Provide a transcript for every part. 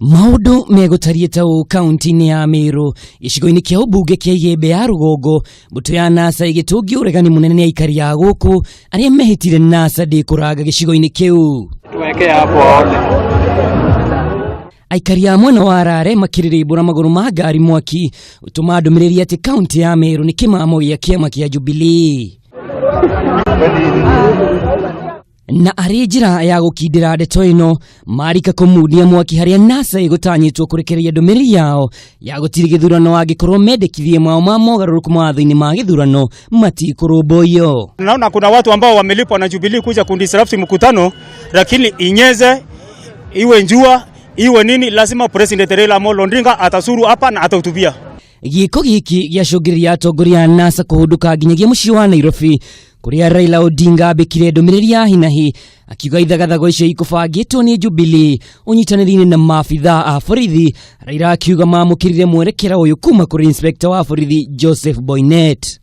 Maũndũ megũtariĩ ta ũũ kaunti-inĩ ya Meru, gĩcigo-inĩ kĩa ũmbunge kĩa Igembe ya rũgongo, mbũtũ ya NASA ĩgĩtũngia ũregani mũnene nĩ aikari a gũkũ arĩa mehĩtire NASA ndĩkũranga gĩcigo-inĩ kĩu. Tuweke hapo aone. Aikari a mwena wa Harare makĩrĩrĩmbũra magũrũ ma ngari mwaki ũtũma ndũmĩrĩri atĩ kaunti ya Meru nĩ kĩmamo gĩa kĩama kĩa Jubilee. Na arĩ njĩra ya gũkindĩra ndeto ĩno, marika kũmundia mwaki harĩa NASA ĩgũtanyĩtwo kũrekereria ndũmĩrĩri yao ya gũtirĩ gĩthurano angĩkorwo mendekithie mao ma mogarũrũku mawatho-inĩ ma gĩthurano matikũrũmbũiyo. Naona kuna watu ambao wamelipwa na Jubilee kuja kudisrupt mkutano, lakini inyeze iwe njua iwe nini, lazima President Raila Amolo Odinga atazuru hapa na atahutubia. Gĩko gĩkĩ gĩacũngĩrĩria atongoria a NASA kũhũndũka nginyagia mũciĩ wa Nairobi kũrĩa Raila Odinga ambĩkire ndũmĩrĩri ya hinahi akiuga ithagathago icio ikũbangĩtwo nĩ Jubilee ũnyitanĩri-inĩ na maabithaa a borithi. Raila akiuga mamũkĩrire mwerekera ũyũ kuma kũrĩ inspector wa borithi Joseph Boinnet.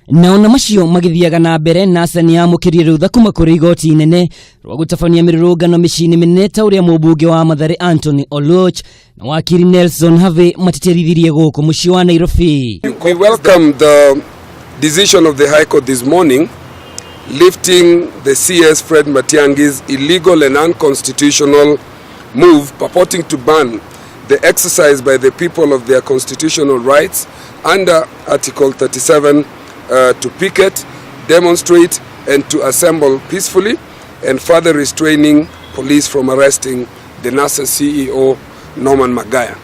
Na ona macio magĩthiaga na mbere, NASA nĩ yamũkĩrire rũtha kuma kũrĩ igoti inene rwa gũtabania mĩrũrũngano mĩciĩ-inĩ mĩnene ta ũrĩa mũmbunge wa Mathare Anthony Oluoch na wakiri Nelson Havi matĩtĩrithirie gũkũ mũciĩ wa Nairobi. We welcome the decision of the High Court this morning lifting the CS Fred Matiang'i's illegal and unconstitutional move purporting to ban the exercise by the people of their constitutional rights under Article 37 to picket, demonstrate and to assemble peacefully, and further restraining police from arresting the NASA CEO Norman Magaya.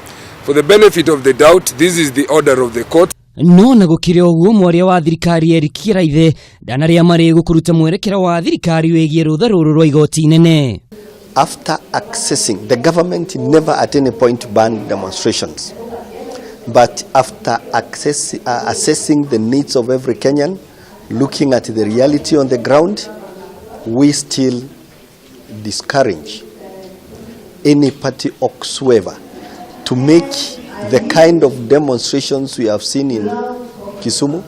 For the benefit of the doubt, this is the order of the court. No na gũkĩrĩ ũguo, mwaria wa thirikari Eric Kiraithe ndanarĩa marĩgũ kũruta mwerekera wa thirikari wĩgiĩ rũtha rũrũ rwa igoti inene. After accessing, the government never at any point banned demonstrations. But after assessing the needs of every Kenyan, looking at the reality on the ground, we still discourage any party whatsoever to make the kind of demonstrations we have seen in Kisumu,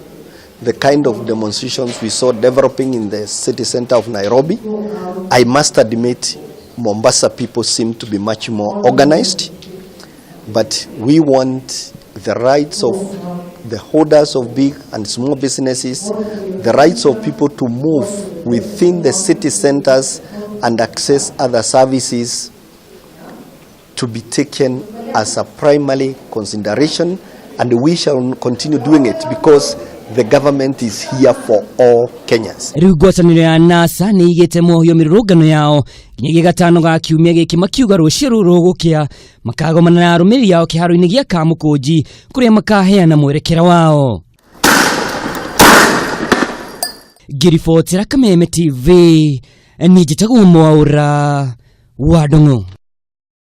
the kind of demonstrations we saw developing in the city center of Nairobi. I must admit, Mombasa people seem to be much more organized, but we want the rights of the holders of big and small businesses, the rights of people to move within the city centers and access other services to be taken as a primary consideration, and we shall continue doing it because the government is here for all Kenyans. Rĩu ngwatanĩro ya NASA nĩ igĩte mohio mĩrũrũngano yao nginyagia gatano ga kiumia gĩkĩ, makiuga rũciũ rũrũ rũgũkĩa makagomana na arũmĩrĩri ao kĩharo-inĩ gĩa Kamũkũnji kũrĩa makaheana mwerekera wao. Ngĩribotera Kameme TV, niĩ njĩtagwo Mwaũra wa Ndung'u.